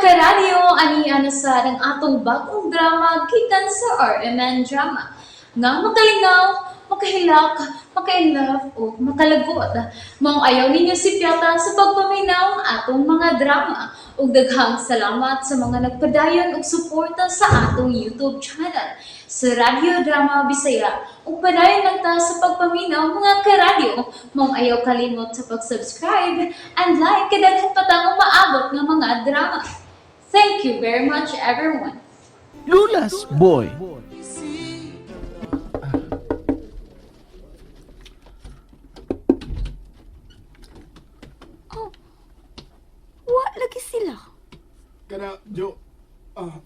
Karadyo, ani na sa ang atong bagong drama gikan sa RMN Drama. Nga makalingaw, makahilak, makainlove o makalagot. Maong ayaw ninyo sipyata sa pagpaminaw ang atong mga drama. Ug daghang salamat sa mga nagpadayon og suporta sa atong YouTube channel sa Radyo Drama Bisaya. Ug padayon lang ta sa pagpaminaw, mga karadyo. Maong ayaw kalimot sa pag-subscribe and like kay daghan pa tang umaabot nga mga drama. Thank you very much, everyone. Lulas Boy. Oh, wa lagi sila. Kana, Jo. Ah,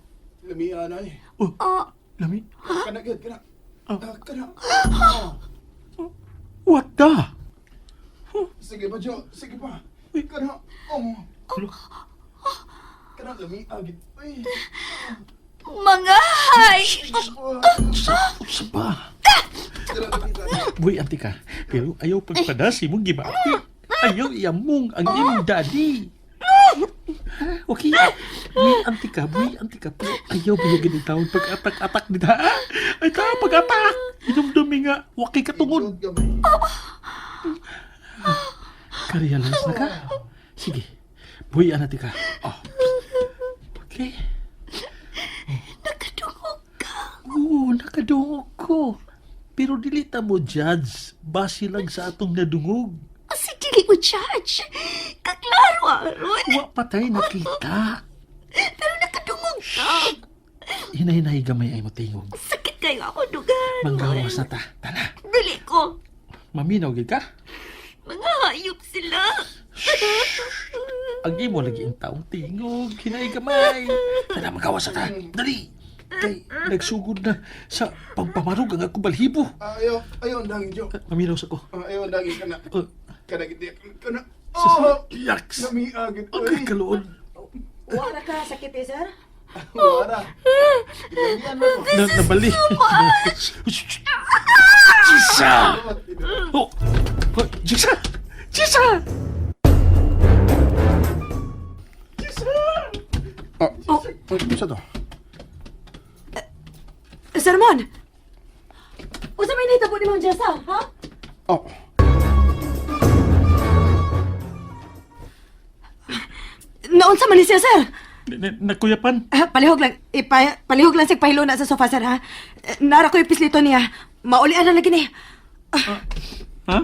lami anay. Oh, Ah, lami. Kana gyud, kana. Ah, kana. What the? Sige pa, Jo. Sige pa. Kana. Oh. Kana lami agit. Ay. Mga hay! Usa pa. Kana lami ka. Boy, anti ka. Pero ayaw pagpadasi mong gibati. Ayaw iyamong ang imong daddy. Ha? Okay. Buy, anti ka. Buy, anti ka. Pero ayaw biyagin ang taon pag-atak-atak ni ha? Ay, ta, pag-atak. Inumdumi nga. Waki ka tungod. Jud gamay. Ka-realize na ka? Sige. Buy, anati ka. Oh. Okay. Nakadungog ka. Oo, nakadungog ko. Pero dili ta mo judge. Base lang sa atong nadungog. Asi dili mo judge. Kaklaro aron. Wa patay nakita. Pero nakadungog ka. Hinay-hinay gamay ay mo tingog. Sakit kayo ako dugan. Manggawas na ta. Tana, Dili ko. maminaw gid ka. Mga hayop sila. Ang imo lagi ang taong tingog. Hinay gamay. Tana, manggawas na ta. Dali. Kay nagsugod na sa pagpamarog ang akong balhibo. Ah, ayaw, ayaw ang dangin, Jo. Maminaw sa ko. Ah, ayaw ang dangin kana. Oh, Kana gid. Kana. Oh, yaks. lami agit. Ang kakaluon. Wala ka sakit eh, sir? Wala. Lamian mo. Na, nabali. Jisa! Oh, oh, Jisa! Jisa! Jisa! Ah, oh, sa to? Sir Mon! Unsa may nahitabo ni Ma'am Jessa, ha? Oh. Naunsa man ni siya, sir? Nakuyapan? Ah, palihog lang, palihog lang siya pahilo na sa sofa, sir, ha? Eh, nara ko yung pislito niya. Maulian na lagi ni. Ha?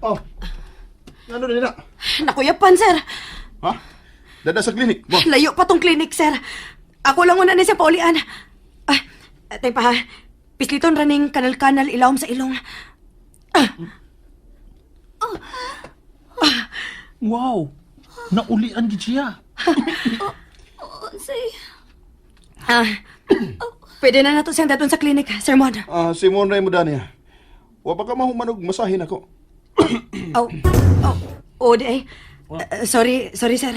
Oh. Ano rin na? Nakuyapan, sir. Ha? Dada sa klinik. Bo. Layo pa tong clinic, sir. Ako lang una ni siya paulian. Ah, tay pa, ha? Pisliton raning kanal-kanal ilawom sa ilong. Ah, Wow! Naulian gid siya. Unsay? ah, pwede na nato siyang dadon sa clinic, Sir Mon. Ah, Simon Ray mo dani. Wa pa ka mahumanog masahin ako. Oh, oh, oh, di ay. Sorry, sorry, sir.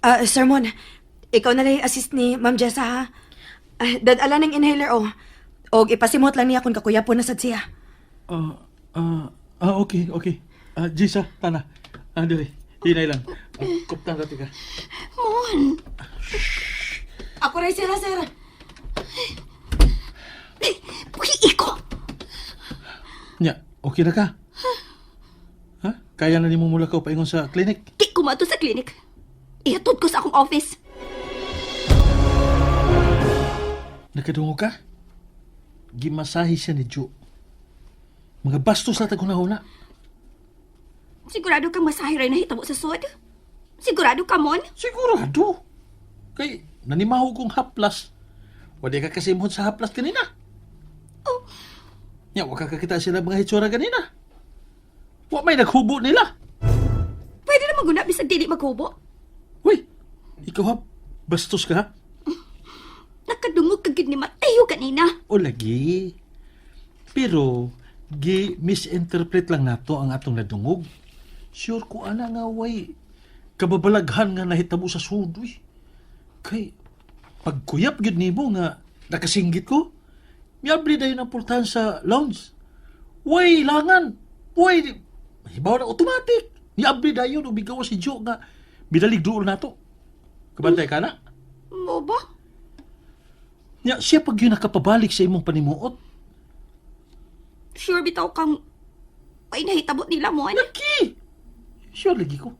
Ah, Sir Mon, ikaw na lang assist ni Ma'am Jessa, ha? Ah, dadala ng inhaler, oh. Og ipasimot lang niya kung kakuyapon na sad siya. Ah, ah, ah, okay, okay. Ah, Jisa, tana. Ah, dali. Hinay lang. Ah, kuptan dati ka. Mon! Ako rin sila, sir. Puhi ko! Nya, okay na ka? Ha? Kaya na nimo mula ka paingon sa clinic? Di ko mato sa clinic. Ihatod ko sa akong office. Nakadungog ka? Gimasahe siya ni Joe. Mga bastos na tag-huna-huna. Sigurado kang masahe rin nahitabo sa sud? Sigurado ka, Mon? Sigurado. Kay, nanimaho kong haplas. Wala ka kasimhon sa haplas kanina. Oh. Nya, wag ka kakita sila mga hitsura kanina. Wa may naghubo nila. Pwede na maguna bisag dili maghubo. Uy, ikaw ha, bastos ka ha? Nakadungog ka gid ni Mateo kanina. O lagi. Pero, gi-misinterpret lang nato ang atong nadungog. Sure ko ana nga way kababalaghan nga nahitabo sa sudoy. Kay, pagkuyap gyud nimo nga nakasinggit ko, miabli dayon ang pultahan sa lounge. Way langan. Way hibaw na automatic. Niabli dayon ug bigawa si Joe nga bidalig duol nato. Kabantay ka na? Mo ba? Nya, siya pag yun nakapabalik sa imong panimuot. Sure bitaw kang ay nahitabo nila mo ani. Lagi! Sure lagi ko.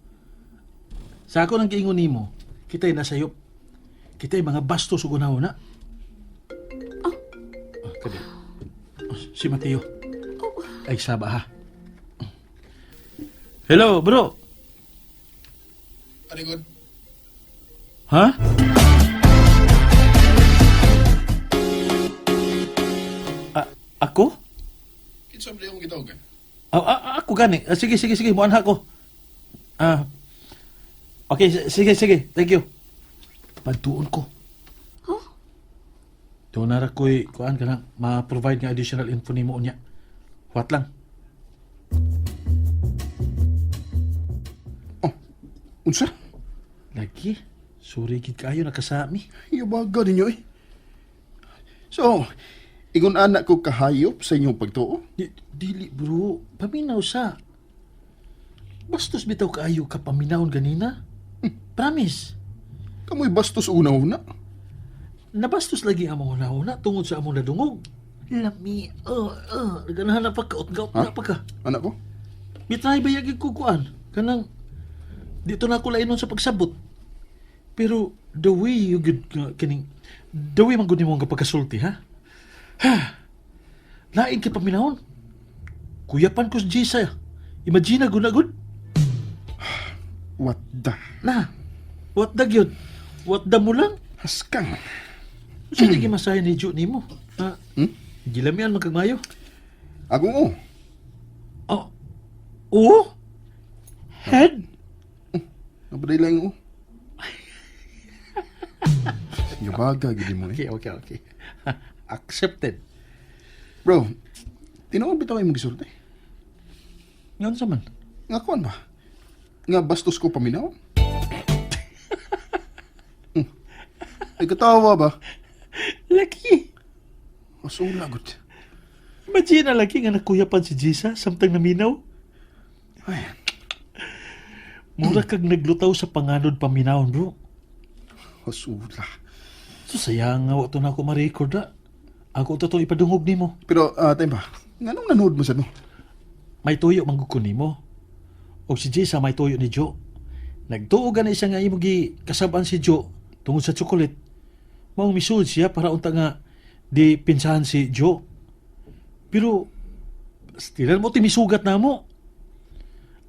Sa ako nang giingon nimo, kita'y nasayop. Kita'y mga bastos ug na. Oh. Ah, kadi. Oh, si Mateo. Oh. Ay, saba ha. Hello, bro. Ano good? Ha? Ako? Kinsa man akong gitawagan? Ako gani. Ah, sige, sige, sige. Muanha ko. Ah. Okay, sige, sige. Thank you. Pantuon ko. Huh? Doon na ra ko'y kuan ka lang, ma-provide nga additional info nimo unya. Huwat lang. Oh, unsa? Lagi. Sorry gid kaayo nakasami. Yabaga ninyo eh. So, ingon anak ko kahayop sa inyong pagtuo? Dili bro, paminaw sa. Bastos bitaw kaayo ka paminawon ganina. Promise. Kamoy bastos una-una. Nabastos lagi ang mga una tungod sa among nadungog. Lami, naganahan na pagkaot-gaot Ha? na pagka. Anak ko? Mitay ba yagi ko kuan? Kanang, dito na ako lainon sa pagsabot. Pero, the way you good, kining, the way man gud nimo nga pagkasulti, ha? Ha? Lain kay paminahon. Kuyapan ko sa Jisa. Imagine na gud na gud. What the? Na, what the gyud? What the mo lang? Haskang. Sa di masahe ni Ju nimo? Ha? Hmm? Gilamian man kag mayo. Ako oh. Oh. Oo? Head? Napaday lang oh. Yabaga gid mo eh. Okay. Accepted. Bro, tinuod bitaw imong gisulti. Ngayon sa man. Nga kuan ba? Nga bastos ko paminaw? Ay katawa ba? Laki. Asula gud. Imagine na lagi nga nakuyapan si Jisa samtang naminaw. Ay, Mura kag naglutaw sa panganod paminawon, bro. asula. So sayang nga wa to na ako ma-record na. Ako to to ipadungog nimo. Pero time ba? Nganong nanood mo sa mo? May tuyo man gud ko nimo. Og si Jisa may tuyo ni Joe. Nagtuo gani siya nga imo gi kasab-an si Joe tungod sa chocolate. Maong misuod siya para unta nga di pinsahan si Joe. Pero still mo timisugat na mo.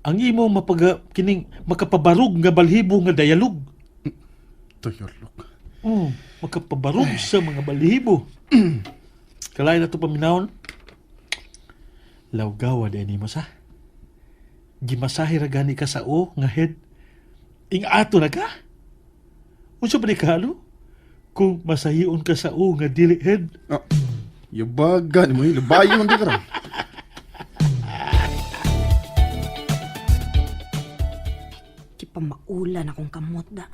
Ang imo mapaga kining makapabarog nga balhibo nga dialog. Toyolok. Oh, makapabarog sa mga balhibo. Kalay na to paminawon. Lawgawa din nimo sa. Gimasahe ra gani ka sa o nga head. Ing-ato na ka. Unsa ba ni kahalo? Kung masahion ka sa o nga dili head. Ah, yabaga ni mo eh. Labayon di karon. Kipamaulan akong kamot da.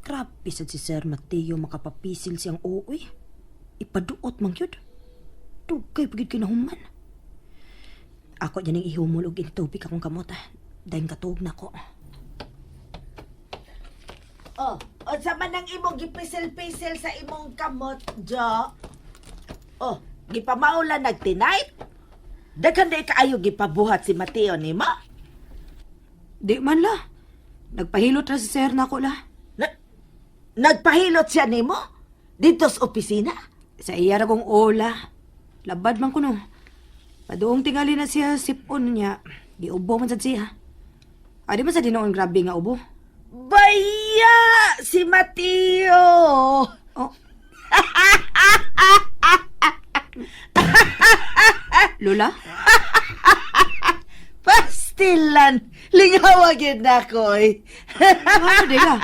Grabe sad si Sir Mateo makapapisil siyang ooy. Ipaduot man gyud. Dugay pa gyud kinahuman. Ako dyan ang ihumol og intubig akong kamot ah. Dahil katuog na ko. Oh, unsa man ang imong gipisil-pisil sa imong kamot, Jo? Oh, gipamaula nagtinight? Daghan day kaayo gipabuhat si Mateo nimo? Di man la. Nagpahilot ra si Sir nako la. Na, nagpahilot siya nimo? Dito sa opisina? Sa iya ra kong ola. Labad man ko no. Paduong tingali na siya sipon niya. Giubo man sad siya. Adi man sa dinoon grabe nga ubo. Baya! Si Mateo! Oh. Lola? Pastilan! Lingawagin na ko eh. Ano di ka?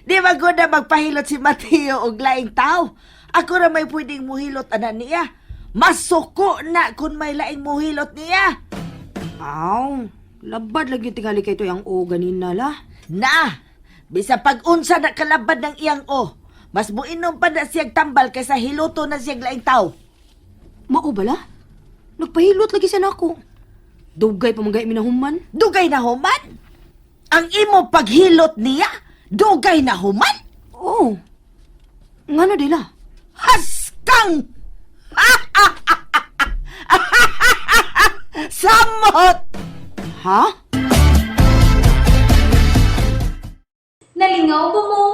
Di ba gud na magpahilot si Mateo og laing tao? Ako ra may pwedeng muhilot ana niya. Masuko na kung may laing muhilot niya. Aw, labad lagi tingali kay to yang o ganina la. Na, bisa pag-unsa na kalabad ng iyang o. Mas muinom pa na siyag tambal kaysa hiluto na siyag laing tao. Mao ba la? Nagpahilot lagi siya nako. Dugay pa man gay minahuman. Dugay na human. Ang imo paghilot niya, Dugay na human? Oo. Ngano dila? Haskang! Samot! Ha? Nalingaw ba mo?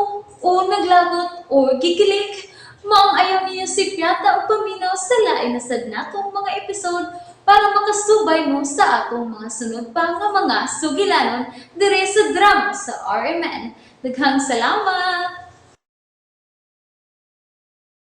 O naglagot o gikilig? Maong ayaw niyo si Piata o paminaw sa lain na sad natong mga episode para makasubay mo sa atong mga sunod pa nga mga sugilanon dire sa drama sa RMN. Daghang salamat!